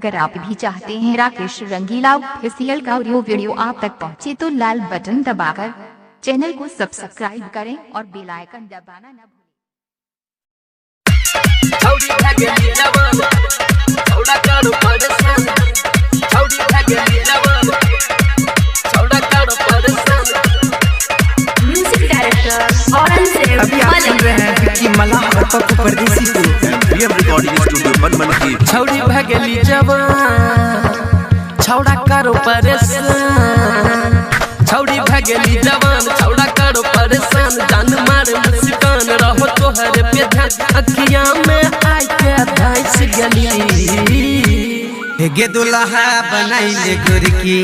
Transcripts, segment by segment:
अगर आप भी चाहते हैं राकेश रंगीला ऑफिशियल का ऑडियो वीडियो आप तक पहुंचे तो लाल बटन दबाकर चैनल को सब्सक्राइब करें और बेल आइकन दबाना न भूलें। अभी आप सुन रहे हैं विक्की मल्लाह और पप्पू परदेसी को एमपीएम रिकॉर्डिंग स्टूडियो बनमनखी। छौड़ी भगली जवान छौड़ा करो परेशान, छौड़ी भगली जवान छौड़ा करो परेशान, जान मार मुस्कान रहो तोहरे पे ध्यान, अखिया में आई के धंस गली। हे दुल्हा बनाइले गोरकी,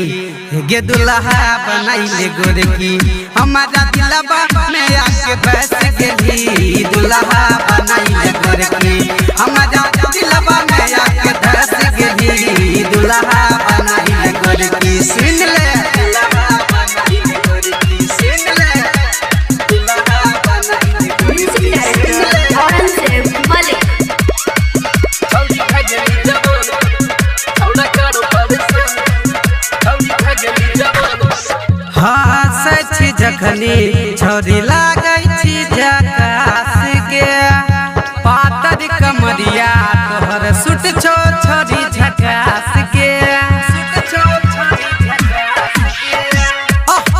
हे दुल्हा बनाइले गोरकी, हमारा दिलवा में आके बस गेली। दुल्हा बनाइले गोरकी, हमारा दिलवा में आके बस गेली। दुल्हा बनाइले गोरकी, सुन ले दुल्हा बनाइले गोरकी, सुन ले दुल्हा बनाइले गोरकी, सुन ले। हँसै छी जखनी छौरी लागै छी झकास गे, पातर कमरिया तोहर सुट छौ छौरी झकास गे, सुट छौ छौरी झकास गे।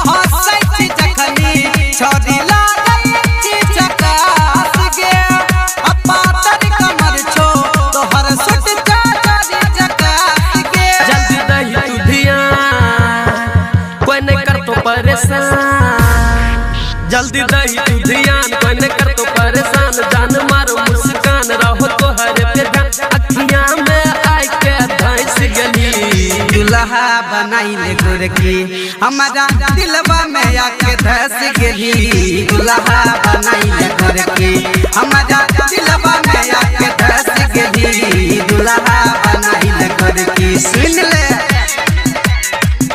हँसै छी जखनी छौरी लागै छी झकास गे, पातर कमर छौ तोहर सुट छौ छौरी झकास गे। जल्दी दही तू ध्यान कोई नहीं करतो परेशान, जल्दी दही तू ध्यान कोई नहीं करतो परेशान, जान मारो मुस्कान रहो तोहरे पे ध्यान, अखियां में आई के धंस गली। दुल्हा बनाइले गोरकी, हमारा दिलवा में आके धस गेली। दुल्हा बनाइले गोरकी, हमारा दिलवा में आके धस गेली। दुल्हा बनाइले गोरकी, सुन ले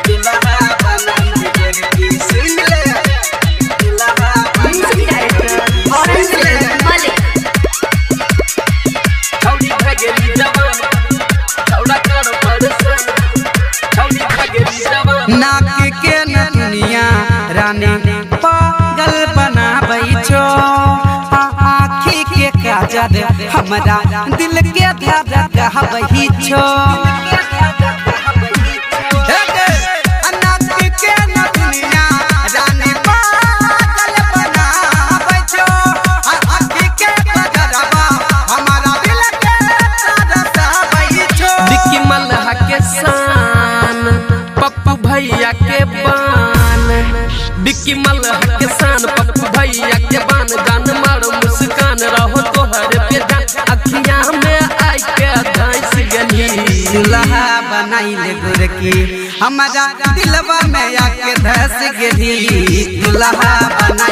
दुल्हा बनाइले गोरकी, सुन ले दुल्हा बनाइले गोरकी, सुन ले। छौड़ी भगली जवान छौड़ा करो परेशान, छौड़ी भगली जवान। नाक के नथुनिया रानी पागल बनाबै छो, आँखी के काजर हमरा दिल के धड़काबै छो। नाक के नथुनिया रानी पागल बनाबै छो, आँखी के काजरवा हमरा दिल के धड़काबै छो। विक्की मल्लाह के शान पप्पू भैया के बान, विक्की मल्लाह के शान पप्पू भैया के बान, जान मारो मुस्कान रहो तोहरे पे ध्यान, अखियां में आई के धंस गली। दुल्हा बनाइले गोरकी, हमारा दिलवा में आके धस गेली। दुल्हा बना